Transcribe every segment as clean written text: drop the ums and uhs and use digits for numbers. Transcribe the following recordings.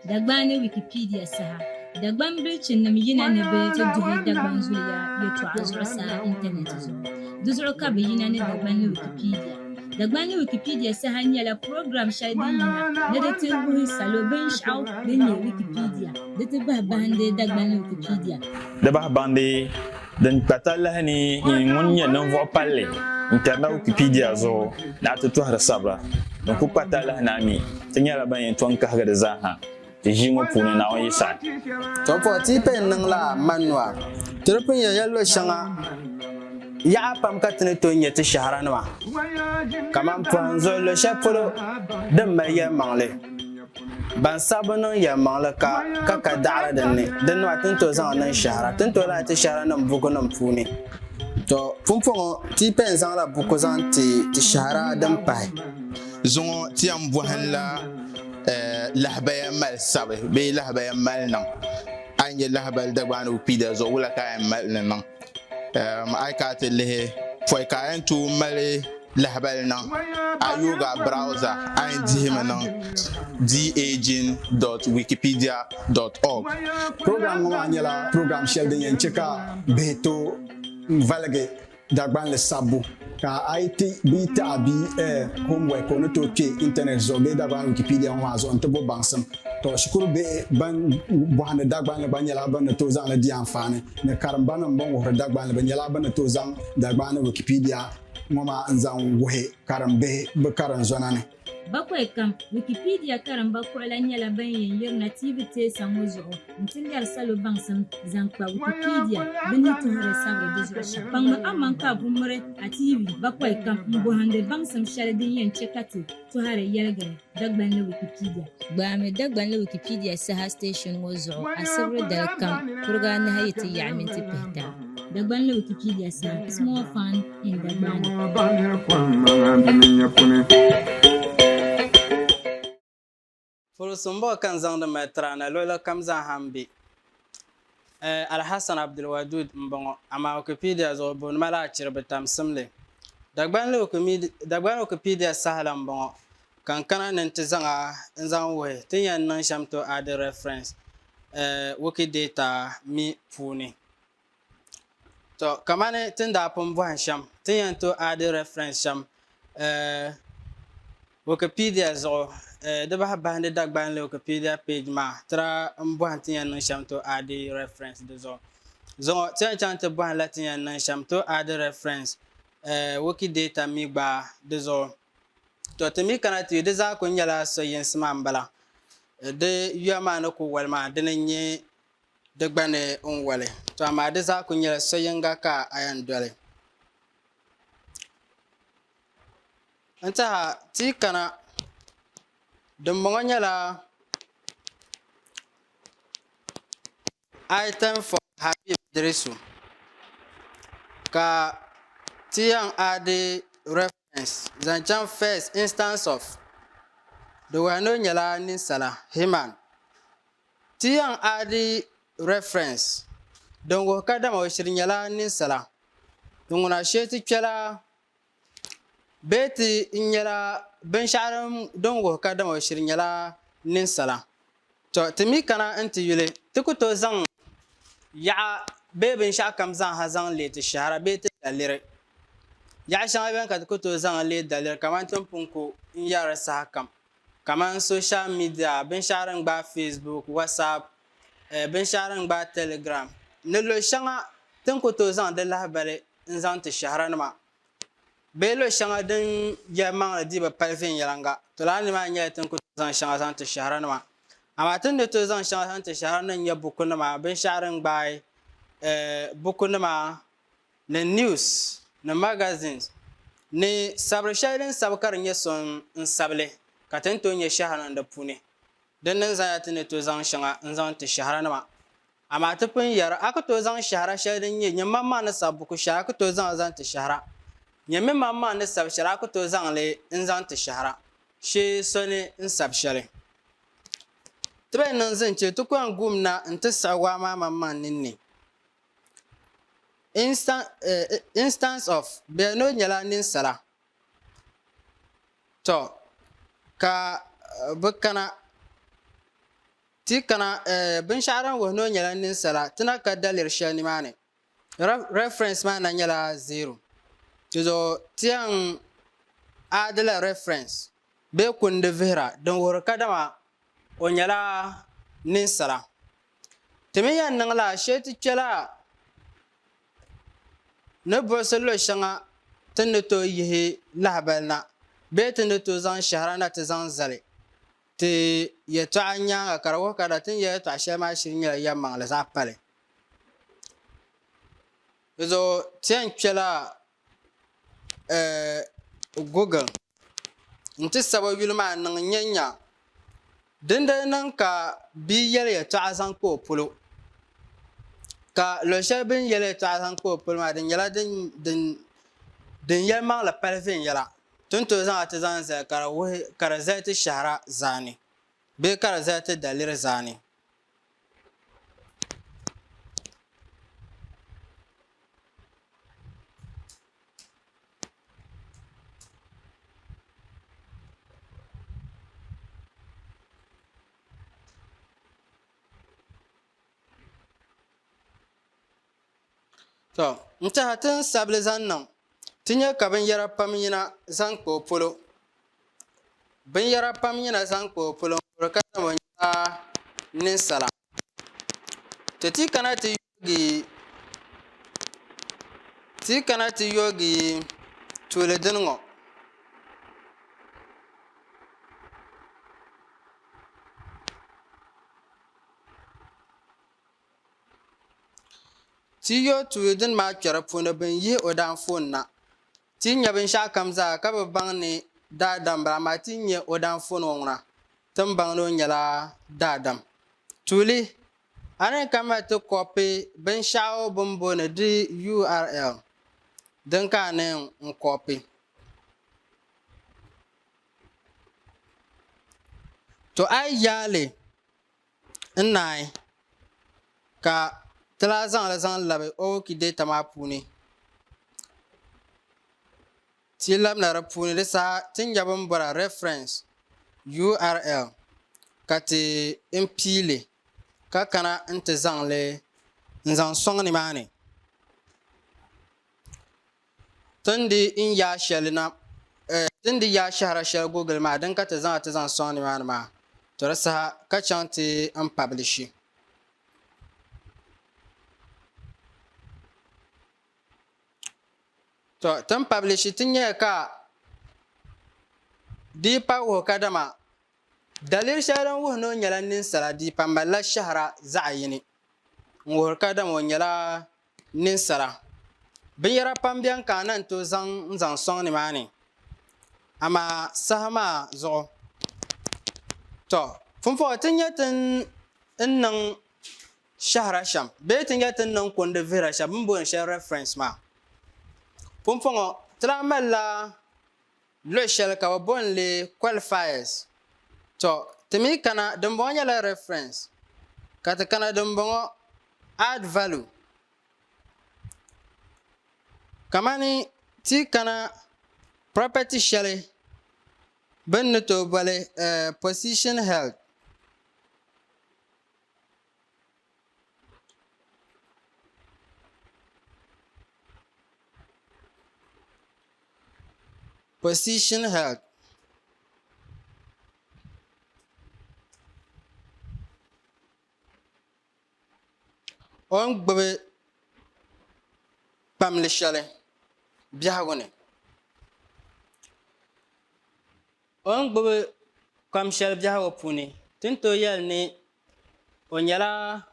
Dagbaani Wikipedia saha, Dagbaŋ bilichinnima yina ni bɛ ti duhi Dagbaŋ zuliya yɛltɔɣa zuɣusaa intanɛti zuɣu. Di zuɣu ka bɛ yina ni Dagbanli Wikipedia. Dagbanli Wikipedia saha nyɛla program shɛli din yina ni di ti wuhi salo binshɛɣu din nyɛ Wikipedia di ti bahi bahindi Dagbanli Wikipedia. Di bahi baŋdi din kpa talahi ni nyin ŋun nyɛ ninvuɣ palli n-kpɛrila Wikipedia zuɣu ni a ti tɔhiri sabira. Din ku kpa talahi ni a mi, ti nyɛla ban yɛn tɔ n-kahigi di zaa ha ti ʒii ŋɔ puuni Naawuni yi saɣi. Tɔ pɔi ti yi pɛn niŋla manua, ti di pun yɛn yɛli luɣ shɛŋa yaɣa pam ka ti ni tooi nya ti shɛhiranima, kaman pɔhim zuɣu luɣ shɛli polo din mali yɛlimaŋli. Ban sabbu niŋ yɛlimaŋli ka ka ka daɣiri din ni, din nima ti ni tooi zaŋ niŋ shɛhira. Ti ni tooi lahi ti shɛhiranim bukunim puuni. Tɔ! Pumpɔŋɔ ti yi pɛn zaŋla buku zaŋ ti ti shɛhira din pahi. Zuŋɔ ti yɛn bɔhim la lahabaya mali sabi bee lahabaya mali niŋ. A yi nya lahabali Dagbaani Wikipedia zuɣu wula ka a yɛn mali li niŋ? A yi kana ti lihi pɔi ka a yɛn tooi mali lahabali niŋ, a yoogi a browser a yɛn dihimi niŋ dagin.wikipedia.org. Program ŋɔ maa nyɛla program shɛli din yɛn che ka bihi tooi valigi Dagbanli sabbu ka a yi ti bɛ yi ti a bia homework ka o ni tooi kpe internet zuɣu bee Dagbanli Wikipedia ŋɔ maa zuɣu nti bo baŋsim. Tɔ shikuru bihi ban bɔhindi Dagbanli gba nyɛla bɛ ni tooi zaŋ li di anfaani ni karimbanima bɛn wuhiri Dagbanli bɛ nyɛla bɛ ni tooi zaŋ Dagbaani Wikipedia ŋɔ maa n-zaŋ wuhi karimbihi bɛ karinzɔna ni. Bakɔi kam, Wikipedia karimba kuɣila nyɛla ban yɛn yirina TV teesa ŋɔ zuɣu nti lɛri salo baŋsim zaŋ kpa Wikipedia bɛ ni tuhiri sabiri di zuɣu shɛm. Kpaŋmi amaŋ ka a bo miri a TV bakɔi kam m-bɔhindi baŋsim shɛli din yɛn che ka ti tɔhiri yɛligiri Dagbanli Wikipedia. Gbaami Dagbanli Wikipedia saha station ŋɔ zuɣu asibiri dali kam kuriga anahi yi ti yaɣi minti pihita. Dagbanli Wikipedia saha is more fun in Dagbani. Furusi m-bɔŋɔ ka n zaŋdi mali tiri a na luɣili kam zaa ha m-be. Alhassan Abdulwadud m-bɔŋɔ, amaa Wikipedia zuɣu bɛ booni ma la Achiribitamsimli. Dagbanli Wikipedia saha la m-bɔŋɔ ka n kana ni n ti zaŋ a n-zaŋ wuhi ti ni yɛn niŋ shɛm to add reference Wikidata mi puuni. To kamani ti ni daa pun bɔhim shɛm, ti ni yɛn tooi add reference shɛm Wikipedia zuɣu, di bahi bahindi Dagbanli Wikipedia page maa, ti daa n bɔhim ti ni yɛn niŋ shɛm tooi add reference di zuɣu. Zuŋɔ ti yɛn chaŋ ti bɔhim la ti ni yɛn niŋ shɛm tooi add reference Wikidata mi gba di zuɣu. To ti mi kana ti yu di zaa kuli nyɛla so yinsi maa m-bala. Di yuya maa ni kuli wali maa dini n-nyɛ di gba ni n wali. To amaa di zaa kuli nyɛla so yinga ka a yɛn doli. N tiɛha ti yi kana dimbɔŋɔ nyɛla item for Habib Dirisu ka ti yɛn aadi reference zaŋ chaŋ first instance of di wuhiya ni o nyɛla ninsala, human. Ti yɛn aadi reference din wuhi kadama o shiri nyɛla ninsala, din ŋuna shee ti kpɛla bee ti nyɛla binshɛɣu din wuhi kadama o shiri nyɛla ninsala. Tɔ! Ti mi kana nti yuli, ti ku tooi zaŋ yaɣa bee binshɛɣukam zaaha zaŋ leei ti shɛhira bee ti daliri. Yaɣa shɛŋa beni ka ti ku tooi zaŋ leei daliri kamani ti ni pun ku n-yɛri sahakam. Kamani social media, binshɛɣu din gbaai Facebook, WhatsApp, binshɛɣu din gbaai Telegram ni luɣ shɛŋa ti ni ku tooi zaŋ di lahibali n-zaŋ ti shɛhiranima bee luɣ shɛŋa din yɛlimaŋli dii bi pali viɛnyɛliŋga. To lala ni maa nyɛla ti ni ku tooi zaŋ shɛŋa zaŋ ti shɛhiranima. Amaa ti ni ni tooi zaŋ shɛŋa zaŋ ti shɛhiranima n-nyɛ bukunima, binshɛɣu din gbaai bukunima ni news ni magazines ni sabiri shɛli din sabi ka di nyɛ so n-sabi li ka ti ni tooi nya shɛhira niŋ di puuni. Din ni zaya ti ni tooi zaŋ shɛŋa n-zaŋ ti shɛhiranima. Amaa ti pun yɛri a ku tooi zaŋ shɛhira shɛli din nyɛ nyɛ maŋmaŋ ni sabi buku shɛli a ku tooi zaŋ li zaŋ ti shɛhira. Nyɛ mi maŋmaŋ ni sabi shɛli a ku tooi zaŋ li n-zaŋ ti shɛhira shee so ni n-sabi shɛli. Ti bɛn niŋ zinchili ti ku yɛn guum na nti siɣi waa maa maŋmaŋ ninni. Instance of bɛ ni o nyɛla ninsala tɔ ka bɛ kana. Ti kana binshɛɣu din wuhi ni o nyɛla ninsala, ti na ka daliri shɛli nimaani. Reference maa na nyɛla zero. Di zuɣu ti yɛn aadila reference bee kundi vihira din wuhiri kadama o nyɛla ninsala. Ti mi yɛn niŋla shee ti kpɛla ni buɣisi luɣ shɛŋa ti ni tooi yihi lahibali na bee ti ni tooi zaŋ shɛhira na ti zaŋ zali ti yɛtɔɣa nyaaŋa ka di wuhi ka ti ni yɛli yɛtɔɣ shɛli maa shiri nyɛla yɛlimaŋli zaɣ pali. Di zuɣu ti yɛn kpɛla Google nti sabi o yuli maa niŋ n-nya nya dindali niŋ ka bia yɛli yɛtɔɣa zaŋ kpa o polo ka luɣ shɛli bɛ ni yɛli yɛtɔɣa zaŋ kpa o polo maa di nyɛla din yɛlimaŋli pali viɛnyɛla ti ni tooi zaŋ a ti zaŋ zali ka di wuhi ka di zali ti shɛhira zaani bee ka di zali ti daliri zaani. To, n tɛha ti ni sabili zaŋ niŋ, ti nya ka binyɛra pam yina zaŋ kpa o polo. Binyɛra pam yina zaŋ kpa o polo n-wuhiri ka dama o nyɛla ninsala. To ti kana ti yoogi ti kana ti yoogi tuuli dini ŋɔ. Ti yooi tuuli dini maa kpɛri puuni bɛ ni yihi o daanfooni na. Ti nya binshɛɣu kam zaa ka bi baŋ ni daadam bala amaa ti nya o daanfooni ŋɔ ŋuna ti ni baŋ ni o nyɛla daadam. Tuuli, a ni ka mali ti kɔpi binshɛɣu bɛ ni booni di URL din ka a ni n-kɔpi. To a yi yaai li n-naai ka ti lahi zaŋ li zaŋ labi o Wikidata maa puuni. Ti labina di puuni di saha ti ni nya bɛ ni bɔra reference URL ka ti n-pii li ka kana nti zaŋ li n-zaŋ sɔŋ nimaani. Ti ni di n yaai shɛli na, ti ni di yaai shɛhira shɛli Google maa din ka ti zaŋ ti zaŋ sɔŋ nimaani maa, to di saha ka chaŋ ti n publishi. To ti ni publishi ti nyaya ka di yi pa wuhi kadama daliri shɛli din wuhi ni o nyɛla ninsala di yi pa malila shɛhira zaɣ yini n-wuhiri kadama o nyɛla ninsala. Binyɛra pam beni ka a na ni tooi zaŋ n-zaŋ sɔŋ nimaani, amaa saha maa zuɣu. Tɔ! Pumpɔŋɔ ti nya ti ni niŋ shɛhira shɛm bee ti nya ti ni niŋ kundi vihira shɛm bɛ ni booni shɛli reference maa. Pumpɔŋɔ ti lahi malila luɣ shɛli ka bɛ booni li qualifiers. Tɔ! Ti mi kana dimbɔŋɔ nyɛla reference ka ti kana dimbɔŋɔ add value. Kamani ti kana property shɛli bɛ ni tooi boli position held. Position held. O ni gbubi kpamli shɛli biɛhigu ni. O ni gbubi kpam shɛli biɛhigu puuni, ti ni tooi yɛli ni o nyɛla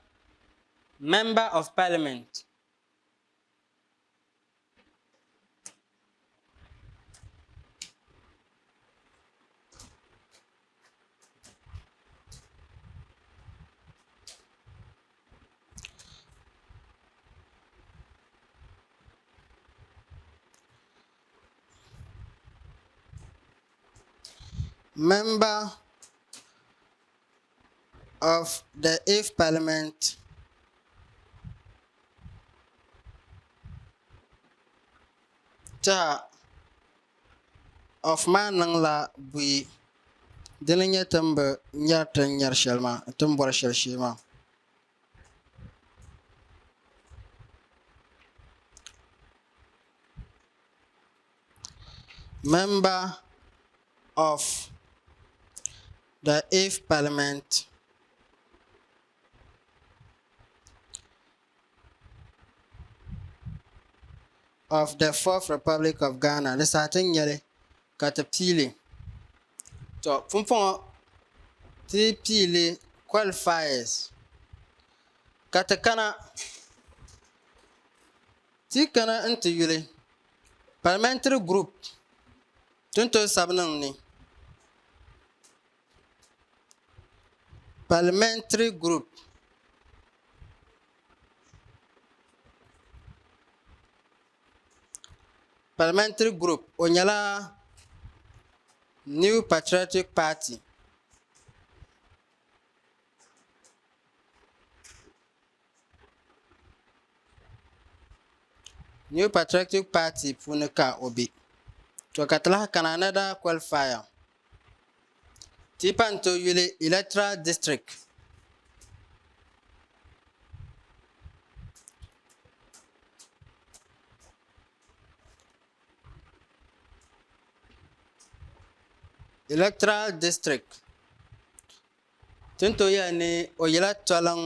Member of Parliament. Member of the Eighth Parliament Tɛha of maa niŋla buyi. Dini n-nyɛ ti ni bi nyari ti ni nyari shɛli maa, ti ni bɔri shɛli shee maa. Member of the Eighth Parliament of the Fourth Republic of Ghana di saha ti ni nyɛli ka ti piili to pumpɔŋɔ ti piili qualifiers ka ti kana ti kana n ti yuli parliamentary group ti ni tooi sabi niŋ ni Parliamentary group Parliamentary group o nyɛla New Patriotic Party. New Patriotic Party puuni ka o be. To ka ti lahi kana another qualifier. Ti pa n-tooi yuli Electoral District. Electoral District. Ti ni tooi yɛli ni o yɛla toliŋ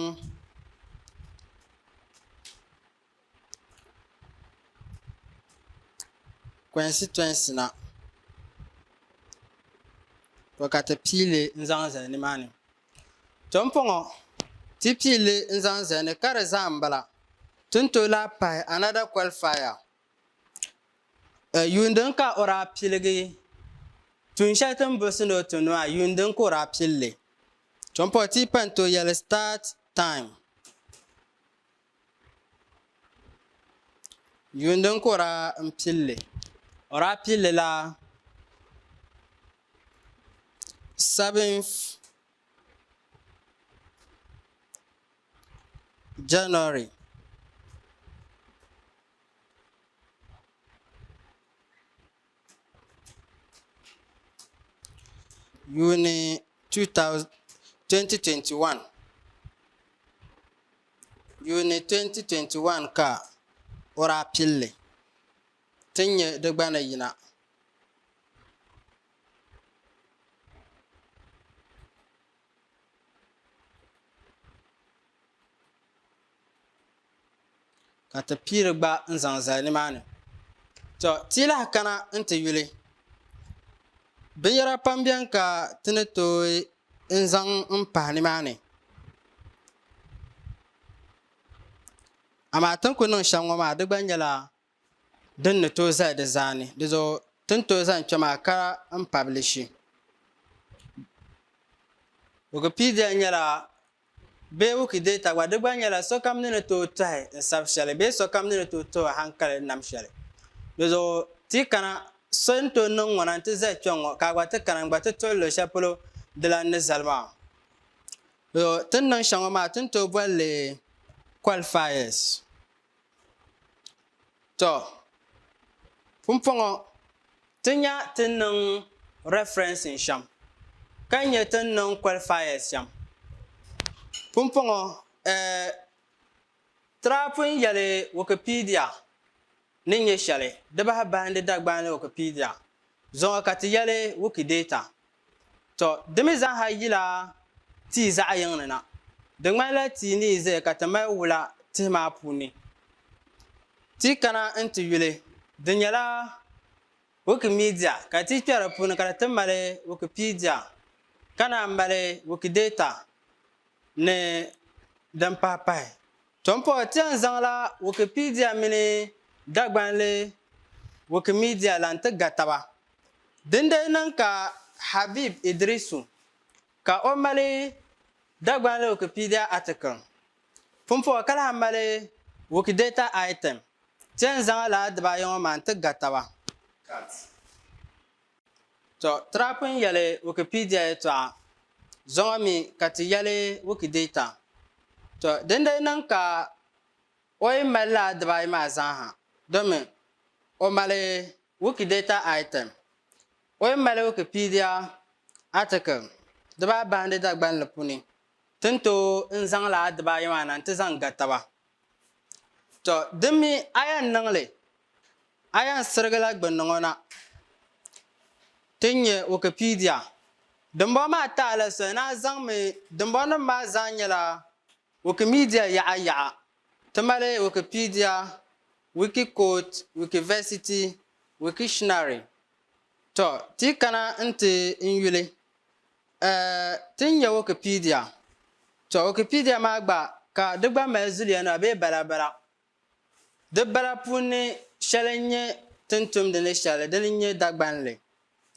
constituency na to ka ti piili n-zaŋ zali nimaani. To m-bɔŋɔ ti piili n-zaŋ zali ni ka di zaa m-bala ti ni tooi lahi pahi another qualifier. Yuun din ka o daa piligi tuun shɛli ti ni buɣisi ni o tumdi maa, yuun din ka o daa pili li. Pumpɔŋɔ ti yi pa n-tooi yɛli start time. Yuun din ka o daa pili li, o daa pili li la 7th January. Yuuni 2021 Yuuni 2021 ka o daa pilli ti nyɛ di gba ni yina. Ka ti piiri gba n-zaŋ zali nimaani. Tɔ! Ti yi lahi kana nti yuli, binyɛra pam beni ka ti ni tooi n-zaŋ m-pahi nimaani. Amaa ti ni kuli niŋ shɛm ŋɔ maa, di gba nyɛla din ni tooi zali di zaani. Di zuɣu ti ni tooi zaŋ kpe maa ka m-pabilishi. Wikipedia nyɛla bee Wikidata gba di gba nyɛla sokam ni ni tooi tɔhi n-sabi shɛli bee sokam ni ni tooi tuhi hankali nam shɛli. Di zuɣu ti yi kana so ni tooi niŋ ŋɔna nti zali kpɛŋ ŋɔ ka a gba ti kana n-gba ti tuhi luɣ shɛli polo di lan ni zali maa. Di zuɣu ti ni niŋ shɛm ŋɔ maa ti ni tooi boli li qualifiers. Tɔ! Pumpɔŋɔ ti nya ti ni niŋ referencing shɛm ka nya ti ni niŋ qualifiers shɛm. Pumpɔŋɔ eh, ti daa pun yɛli Wikipedia ni nyɛ shɛli di bahi bahindi Dagbanli Wikipedia zuŋɔ ka ti yɛli Wikidata. Tɔ! Di mi zaaha yila tia zaɣ yiŋ ni na. Di ŋmanila tia ni yi zaya ka ti mali wula tihi maa puuni. Ti kana nti yuli, di nyɛla Wikimedia ka ti kpe di puuni ka di ti mali Wikipedia ka naan mali Wikidata ni din pahi pahi. Tɔmpɔɔ ti yɛn zaŋla Wikipedia mini Dagbanli Wikimedia la nti ga taba. Dindee niŋ ka Habib Idrisu ka o mali Dagbanli Wikipedia article pumpɔŋɔ ka lahi mali Wikidata item, ti yɛn zaŋla lala dibaayi ŋɔ maa nti ga taba. Tɔ, ti daa pun yɛli Wikipedia yɛtɔɣa, zuŋɔ mi ka ti yɛli Wikidata. Tɔ, dindee niŋ ka o yi mali lala dibaayi maa zaaha, domi o mali Wikidata item, o yi mali Wikipedia Article dibaa bahindi Dagbanli puuni, ti ni tooi n zaŋ lala dibaayi maa na nti zaŋ ga taba. Tɔ! Di mi a yɛn niŋ li, a yɛn sirigi la gbunni ŋɔ na ti nyɛ Wikipedia. Dimbɔŋɔ maa taai la soli ni a zaŋmi dimbɔŋɔnim maa zaa nyɛla Wikimedia yaɣa yaɣa. Ti mali Wikipedia, Wikiquote, Wikiversity, Wiktionary. Tɔ! Ti kana nti n yuli eh, ti ni nya Wikipedia. Tɔ! Wikipedia maa gba ka di gba mali zuliya nima bee bala bala. Di bala puuni shɛli n-nyɛ ti ni tumdi ni shɛli, dini n-nyɛ Dagbanli.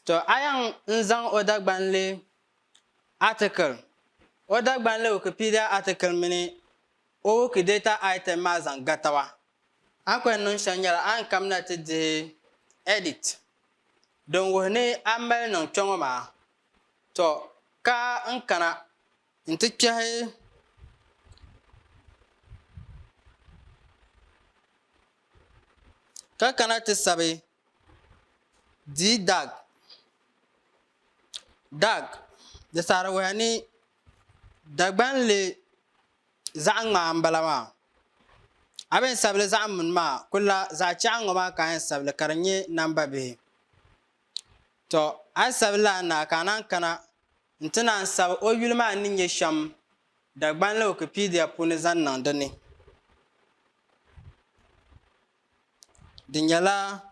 Tɔ! A yɛn n zaŋ o Dagbanli article, o Dagbanli Wikipedia article mini o Wikidata item maa zaŋ ga taba. A ni kuli niŋ shɛm nyɛla a ni kamina ti dihi edit din wuhi ni a mali niŋ kpe ŋɔ maa, tɔ ka n kana nti kpɛhi ka kana ti sabi D-dag, dag, di saɣiri wuhiya ni Dagbanli zaɣ ŋmaa m-bala maa. A bi yɛn sabili zaɣ muni maa, kulla zaɣ chɛɣu ŋɔ maa ka a yɛn sabili ka di nyɛ namba bihi. Tɔ! A yi sabi lala naai ka a naan kana nti naan sabi o yuli maa ni nyɛ shɛm Dagbanli Wikipedia puuni zaŋ niŋ di ni. Di nyɛla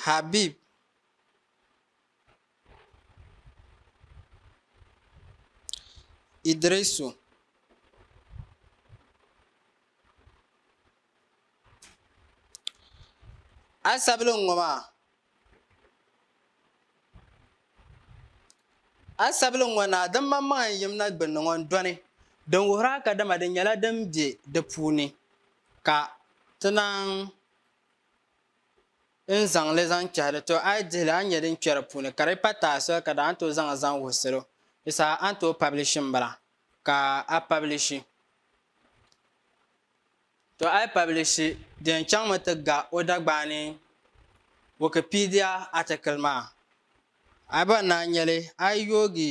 Habib. Idrisu. A sabili n-ŋɔ maa. A sabili ŋɔ naa din maŋmaŋa n-yim na gbunni ŋɔ n-dɔni din wuhiri a kadama di nyɛla din be di puuni ka ti naan n zaŋ li zaŋ kpɛhi li, to a yi dihi li a ni nya din kpe di puuni ka di pa taai soli ka daa ni tooi zaŋ li zaŋ wuhi salo. Di saha a ni tooi pabilishi m-bala ka a pabilishi. To a yi pabilishi di yɛn chaŋmi ti ga o Dagbaani Wikipedia article maa. A yi bɔri ni a nya li, a yi yoogi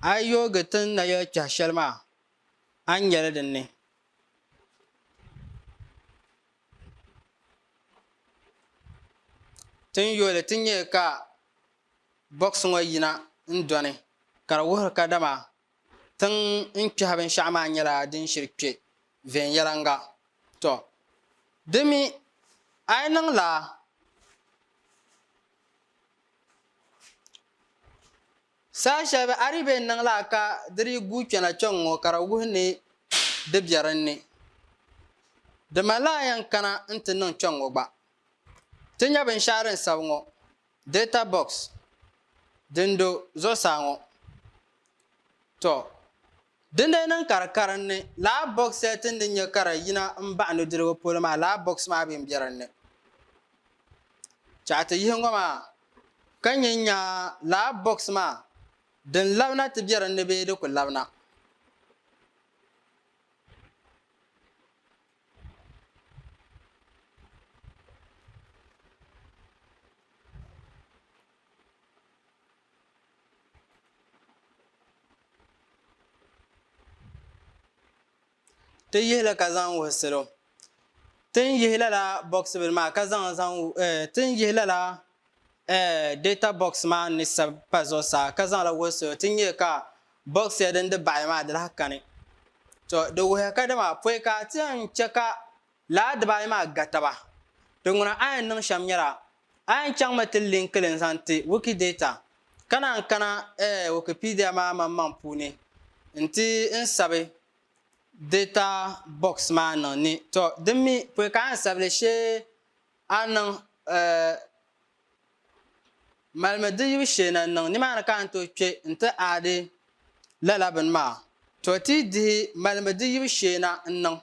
a yi yoogi ti ni na yɛli kpɛhi shɛli maa, a ni nya li din ni. Ti ni yooli ti nya ka bɔɣisi ŋɔ yina n-dɔni ka di wuhiri kadama tiŋ n-kpɛhi binshɛɣu maa nyɛla din shiri kpe viɛnyɛliŋga. Tɔ! Di mi a yi niŋ lala, Saha shɛli a dii bee niŋ lala ka di dii guui kpɛna kpɛŋŋo ka di wuhi ni di be dinni, di malila a yɛn kana nti niŋ kpɛŋŋo gba. Ti nya binshɛɣu din sabi ŋɔ, data box, din do zuɣusaa ŋɔ. Tɔ! Dindee niŋ ka di karinni, lala box shɛli ti ni di nya ka di yina m-baɣi nudirigu polo maa, lala box maa bee m-be dinni. Chaɣ ti yihi ŋɔ maa ka nyin nya lala box maa din labina ti be dinni bee di ku labina. Ti yihili ka zaŋ wuhi salo. Ti ni yihi lala box bili maa ka zaŋ zaŋ ti ni yihi lala data box maa ni sabi pa zuɣusaa ka zaŋli wuhi salo ti nya ka box shɛli din di baɣaya maa di lahi kani. To di wuhiya kadama pɔi ka ti yɛn che ka Lala dibaayi maa ga taba. Di ŋuna a yɛn niŋ shɛm nyɛla, a yɛn chaŋmi ti linki li n-zaŋ ti Wikidata, ka naan kana Wikipedia maa maŋmaŋ puuni nti n sabi data box maa niŋ ni. Tɔ! Din mi, pɔi ka a yɛn sabi li shee a niŋ Malimi di yibu shee na niŋ nimaani ka a ni tooi kpe nti aadi lala bini maa. Tɔ! Ti yi dihi malimi di yibu shee na n-niŋ.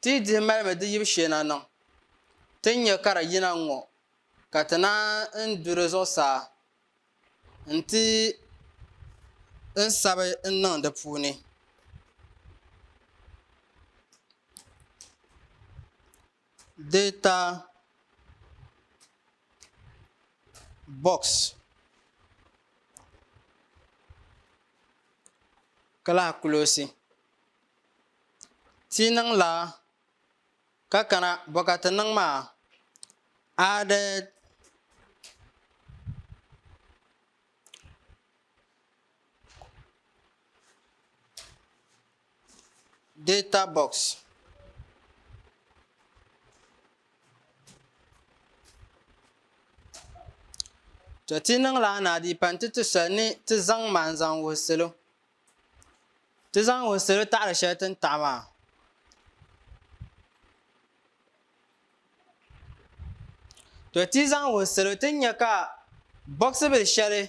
Ti yi dihi malimi di yibu shee na niŋ, ti ni nya ka di yina ŋ-ŋɔ, ka ti naan du di zuɣusaa nti n sabi n-niŋ di puuni. Data. box ka lahi kuloosi. Ti niŋ la ka kana bɔ ka ti niŋ maa added data box. To ti niŋla anaadiipa nti ti soli ni ti zaŋ ma n-zaŋ wuhi salo. Ti zaŋ wuhi salo taɣiri shɛli ti ni taɣi maa. To ti zaŋ wuhi salo ti ni nya ka bɔɣisibil shɛli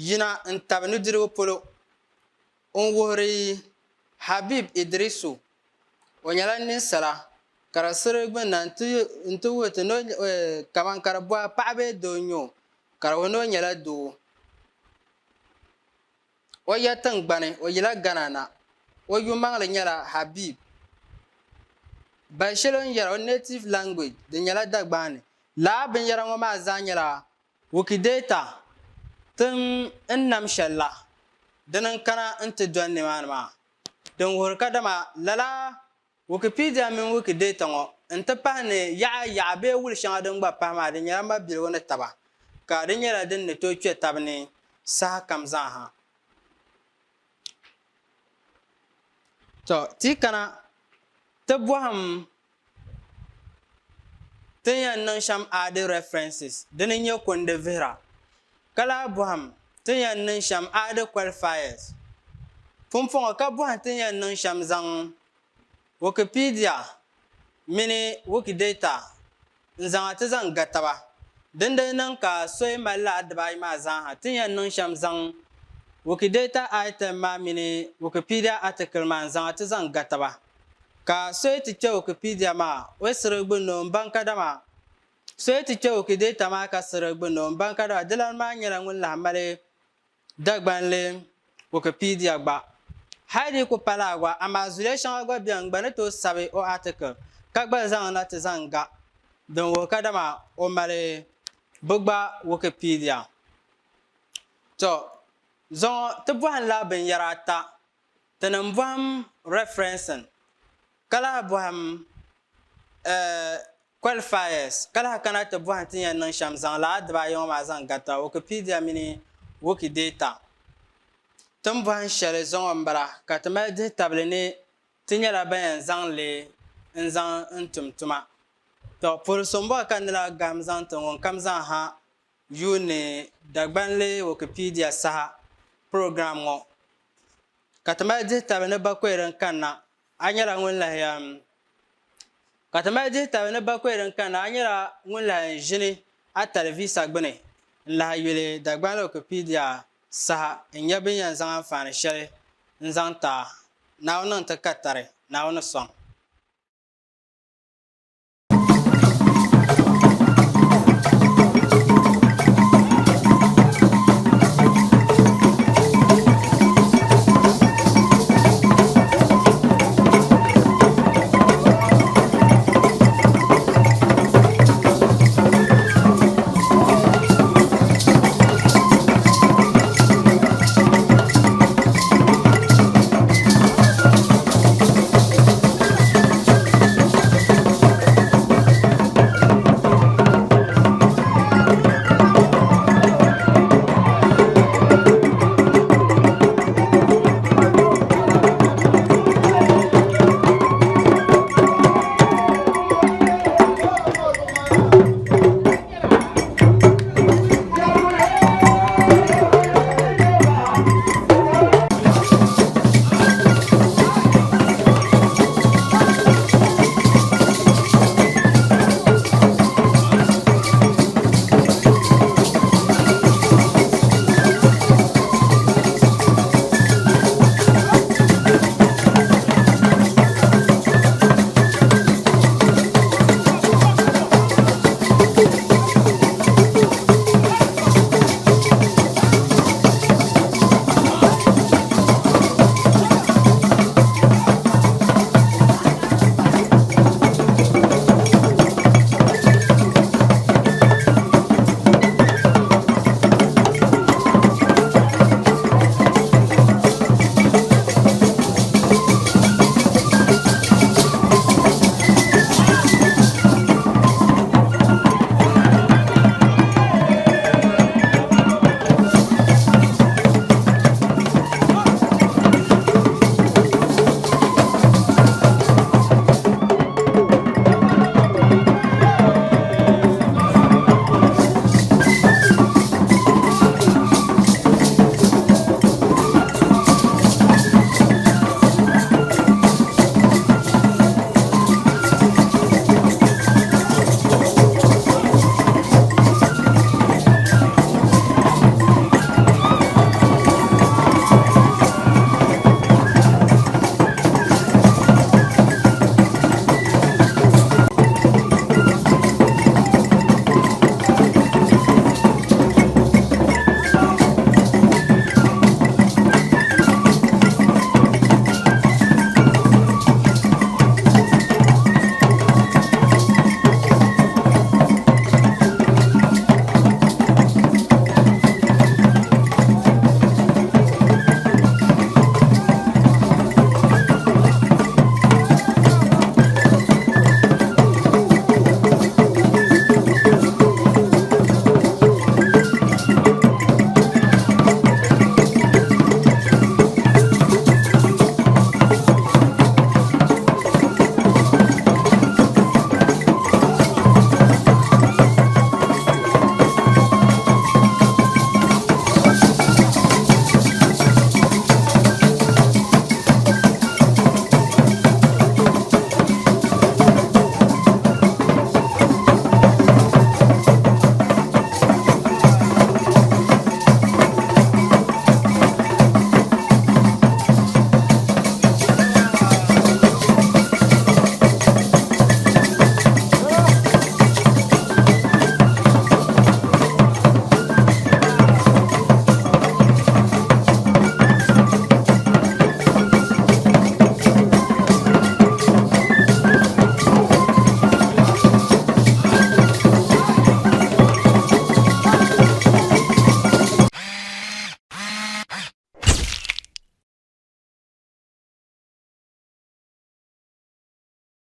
yina n-tabi nudirigu polo n-wuhiri Habib Idrisu. O nyɛla ninsala ka di sirigi gbunni na nti wuhi ti ni kaman ka di bɔhi paɣa bee doo n-nyɛ o ka di wuhi ni o nyɛla doo. O ya tiŋgbani, o yila Ghana na. O yu maŋli nyɛla Habib. Bali shɛli o ni yɛra o native language di nyɛla Dagbaani. Lala binyɛra ŋɔ maa zaa nyɛla Wikidata ti n nam shɛli la dini n-kana nti doli nimaani maa. Din wuhiri kadama lala Wikipedia mini Wikidata ŋɔ nti pahi ni yaɣa yaɣa bee wuli shɛŋa din gba pahi maa di nyɛla mabiligu ni taba ka di nyɛla din ni tooi kpe taba ni saha kam zaa ha. Tɔ! Ti yi kana ti bɔhim ti ni yɛn niŋ shɛm add references dini n-nyɛ kundi vihira ka lahi bɔhim ti ni yɛn niŋ shɛm add qualifiers pumpɔŋɔ ka bɔhim ti ni yɛn niŋ shɛm zaŋ Wikipedia mini Wikidata n-zaŋ a ti zaŋ ga taba. Dindali niŋ ka soya mali lala dibaayi maa zaaha, ti ni yɛn niŋ shɛm zaŋ Wikidata item maa mini Wikipedia article maa n-zaŋ a ti zaŋ ga taba. Ka soya ti kpe Wikipedia maa, o yi sirigi gbunni o n-baŋ kadama soya ti kpe Wikidata maa ka sirigi gbunni o n-baŋ kadama dilana maa nyɛla ŋun lahi mali Dagbanli Wikipedia gba. Hali di ku pa laa gba, amaa zuliya shɛŋa gba beni n-gba ni tooi sabi o article ka gba zaŋ na ti zaŋ ga din wuhi kadama o mali bɛ gba Wikipedia. Tɔ! Zuŋɔ ti bɔhimla binyɛra ata. Ti ni bɔhim referencing, ka lahi bɔhim Qualifiers, ka lahi kana ti bɔhim ti ni yɛn niŋ shɛm zaŋ lala dibaayi ŋɔ maa zaŋ garita Wikipedia mini Wikidata. Ti ni bɔhim shɛli zuŋɔ m-bala ka ti mali dihi tabili ni ti nyɛla ban yɛn zaŋ li n-zaŋ n-tum tuma. Tɔ! Puhiri suŋ bɔri ka n ni lahi gahim zaŋ ti ŋun kam zaŋ ha yuuni Dagbanli Wikipedia saha program ŋɔ ka ti mali dihi tabili ni bakɔi din kanna a nyɛla ŋun lahi yɛn ka ti mali dihi tabili ni bakɔi din kanna a nyɛla ŋun lahi ʒini a talivisa gbuni n-lahi yuli Dagbanli Wikipedia saha n-nya bɛ ni yɛn zaŋ anfaani shɛli n-zaŋ ti a. Naawuni niŋ ti katari, Naawuni sɔŋ.